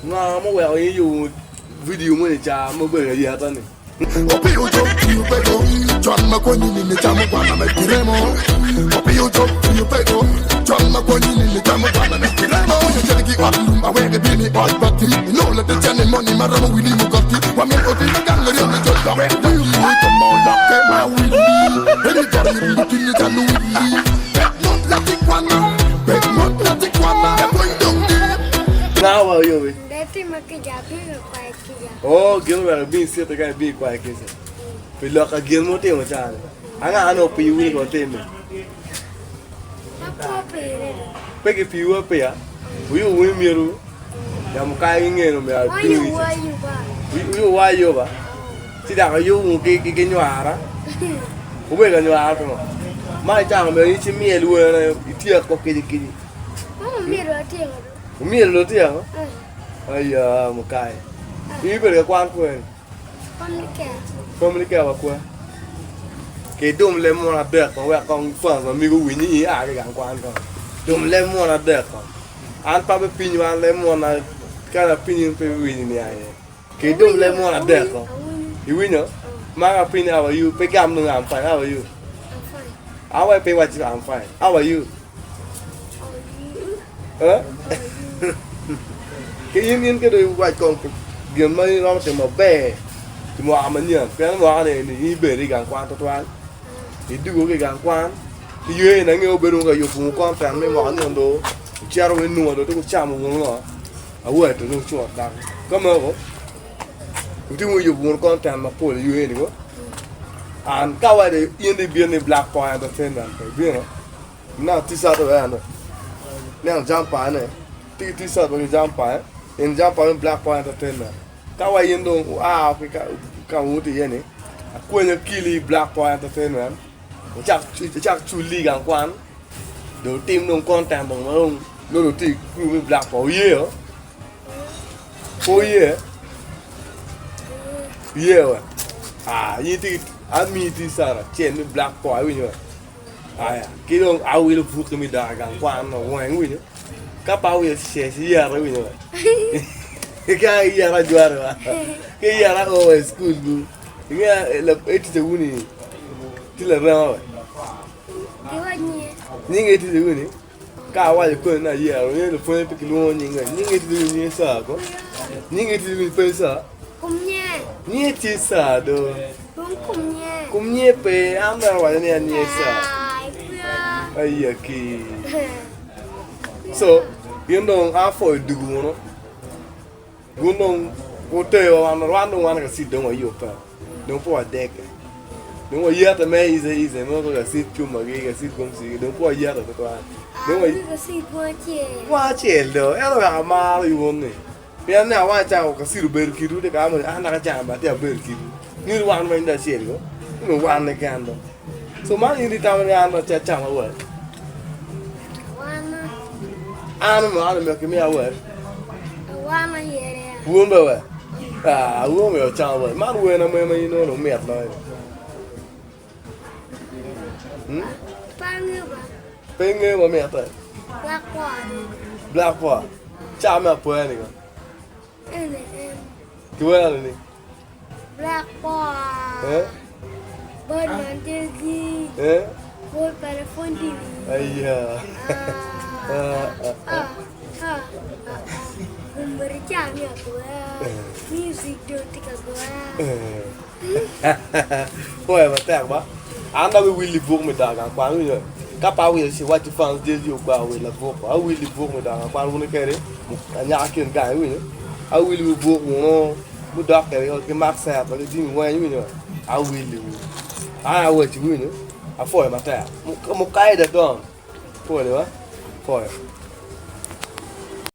Ngo muweko in iyubo vidio moni ca ma obedo ka yeta-ni? Opiyo cok tiyo peko con ma konyi nini camo kwana me kiremo Opiyo cok tiyo peko con ma konyi nini camo kwana me kiremo Akonyo cen ki ot lum awek ibin i ot bati Inongo latin cene moni ma romo wili mugati Wa min oti ma gang ryem ni col dok wili Kome olokke ma wili Eni goyo ringo tinge calo wili Bed mot latin kwana Bed mot latin kwana Lapwony dong dit Nga wa oyobi? Bed ma kica abino kwayo kica. Oh, gin oweko ibin icite ka ibin ikwayo kica pi lok ka gin mutimo cani. Anga ma opiyowu ni kong time? Ma pe opire do. Pe gipiyowu apiya? Wuyubo wunu myerwu? Yamo kayo ki ngeno myero adong Wayubo ica. ayuba. Wuyubo ayuba ci dok wuyubo ki ki nywara. Wubedo ka nywara pingo? Ma icako myero in ci myel wene ityek ko kici kici. Ma omyero atyeko do. Omyero dong otyeko? Eh. Aya mukai. In ibedo ka kwan kweni? Family care. Family care wa kwe. Ki dum leb munu adek kong wek kong fans ma migo owiny ni in ia ki gang kwan kong. Dum leb munu adek kong. An pe abipinyo an leb munu ka apinyi in pe ibiwinyo niang iye. Ki dum leb munu adek kong. Iwinyo? Ma ka apinyi how are you? Pe igam dong I'm fine. How are you? I'm fine. An wai pe iwaci I'm fine. How are you? Ki in in kede iwac kong gin ma in iromo timo maber i mwaka manyen pien mwaka ni eni in ibedo i gang kwan tutwal idwogo ki i gang kwan ki ywe ni ange wubedo ka yubo wunu content me mwaka nyen dong wucito wa inuma dong ci wucamo wunu ngo aweto dong wucito dako ka meno wutye wuyubo wunu content mapol i ywe ni ko and ka wa dong in dong ibino ni black power entertainment pe ibino Ineno t-shirt wek ene. Ineno jampa ene. Tye ki t-shirt wa ki jampa eh. En jampa me Black Power Entertainment. Ka wa in dong oa ki ka ma wutye iye ni, akwenyo kili i Black Power Entertainment, wucak icak culli i gang kwan, dong wutim dong content dong ma dong nongo dong tye i crew me Black Power. Wuye o? Pe wuye? Iye wa? Ah, in itye ki, amiyi t-shirt acel me Black Power, iwinyo wa? Aya, ki dong awilo bukke me dok i gang kwan weng iwinyo? Ka pe awilo ci ce ci yeta iwinyo ba? Ka iyeta ajwara ba? Ka iyeta ao wa i cukul gu, inge ticca wu ni tye larema ba? Nyinge ticca wu ni? Ka awaco koni ni ayero ni lupwonye pe kilwongo nyinge, nyinge tye ni nyinge Ca ko? Nyinge tye ni pe Ca? Nyinge tye Ca do. Kumnye pe, an bene awaco ni an nyinge Ca. Aya ki. So, gin dong apwoyo dugu wunu. Gun dong gutewa wan wan dong wan kacit dong wayubbe dong pe wadegge dong wayete me ice ice mo ka kacit cumagi kacit gomcigi dong pe wayete tutwal dong wa acel do en oweko amaro wun ni pien ni awaco ca kacit obedo kidwu te kare moni an dok acamo bene atye abedo kidwu nyo ni wan weng dong acel ko nyo wan keken do so man in itamo ni an dong acamo awal An onongo an omyero kimiya wer. Wun be wer? Ah, wun omyero wucam wer. Man wer na ma in onongo mit loyo. Hmm? Pe ingeyo ma mitte? Black Power. Ca me apoya ni ko. Kiwero ni. Black Power. Eh? Bot man tegi. Eh? Bot telefon tv. Aya. Ah, ah, ah, ah. Gumberi ca mi agoya. Music do tye ka goya. Poya matek ba. An dok iwili buk me dok gang kwan winyo. Ka pe awilo ci iwac ki fans jeli ogwa awila buk. Awili buk me dok gang kwan wun kede anyaka kin gang iwinyo. Awili wi buk wunu mudok kwede ki mak set wa ki jami weng iwinyo awiliwu an awaci iwinyo apwoyo matek mukaida don pwoli wa pwoyo.